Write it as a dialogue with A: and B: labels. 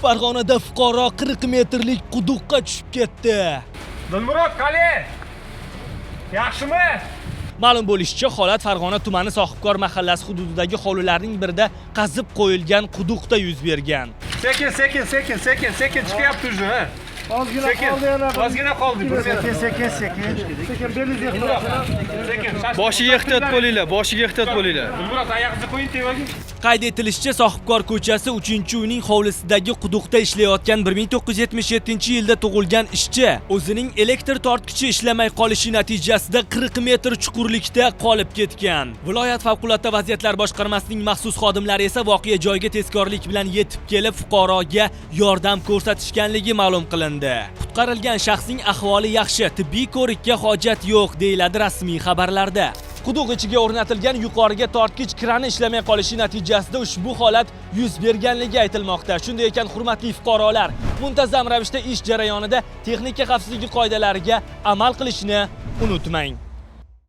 A: Farg'onada fuqaro 40 metrlik quduqqa tushib ketdi.
B: Dilmurod, qale! Yaxshimi?
A: Ma'lum bo'lishicha, holat Farg'ona tumani Sohibkor mahallasi hududidagi hovlilarning birida qazib qo'yilgan quduqda yuz bergan.
B: Sekin, sekin, sekin, sekin, sekin chiqyapti уже, ha.
C: Ozgina
B: Sekin.
C: qoldi yana.
B: Ozgina qoldi. Bir metr.
C: Sekin, sekin, sekin. Sekin belingizni ehtiyot.
B: Sekin.
D: Boshiga ehtiyot bo'linglar, boshiga ehtiyot bo'linglar.
B: Dilmurod, oyog'ingizni qo'ying tevaga.
A: Qayd etilishicha, Sohibkor ko'chasi 3-uyning hovlisidagi quduqda ishlayotgan 1977-yilda tug'ilgan ishchi o'zining elektr tortkichi ishlamay qolishi natijasida 40 metr chuqurlikda qolib ketgan. Viloyat favqulodda vaziyatlar boshqarmasining maxsus xodimlari esa voqea joyiga tezkorlik bilan yetib kelib, fuqaroga yordam ko'rsatishganligi ma'lum qilindi. Qutqarilgan shaxsning ahvoli yaxshi, tibbiy ko'rikka hojat yo'q, deyiladi rasmiy xabarlarda. Quduq ichiga o'rnatilgan yuqoriga tortgich krani ishlamay qolishi natijasida ushbu holat yuz berganligi aytilmoqda. Shunday ekan, hurmatli fuqarolar, muntazam ravishda ish jarayonida texnika xavfsizligi qoidalariga amal qilishni unutmang.